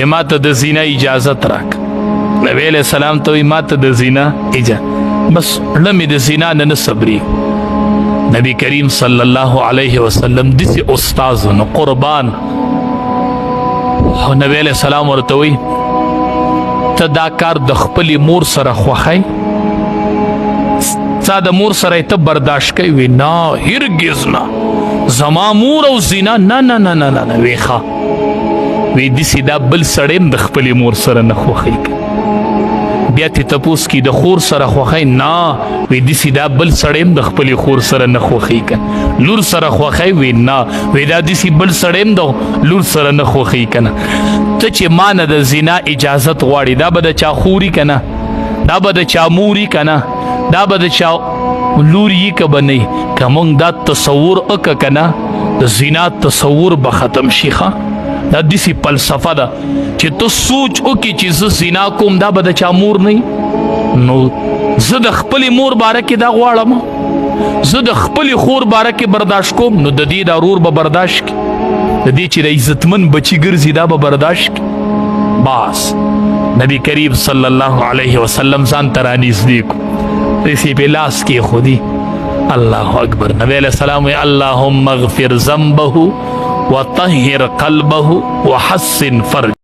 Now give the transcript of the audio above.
وی ما ته د زنا اجازه راک. نبی علیہ السلام ته وی ما ته د زنا اجازه، بس لمه د زنا نه نه صبري. نبی کریم صلی الله علیه وسلم دسی استاد نو قربان. او نبی علیہ السلام ورته وی ته دا کار د خپل مور سره خوخی، تا د مور سره ته برداشت کوي؟ نه، هرگز نه، زما مور او زنا نه نه نه نه نه. ویخه وی دسی دا بل سړی د خپل مور سره نه خوخی. بیا ته تپوس کی د خور سره خوخی؟ نه. وی دسی دا بل سړی د خپل خور سره نه خوخی. ک لور سره خوخی؟ وی نه. وی دا دسی بل سړی د لور سره نه خوخی کنه. ته چې مان د زنا اجازت غواړي، دا به د چا خوري کنه، دا به د چا موري کنه، دا به د چا لور یې که به نه؟ که مونږ دا تصور وک کنه، د زنا تصور به ختم شي. ښه، دا دسی فلسفه ده چې ته سوچ وکړي چې زه زنا کوم، دا به د چا مور نه؟ نو زه د خپل مور باره کې دا غواړم، زه د خپل خور باره کې برداشت کوم، نو د دې دا رور به برداشت کی، د دې چې د عزتمن بچی ګرځي دا به برداشت کی. بس نبی کریم صلی الله علیه وسلم ځان ترانیز دی کو رسی په لاس کې خودي. الله اکبر. نبی علیہ السلام اللهم اغفر ذنبه وطهر قلبه وحسن فرجه.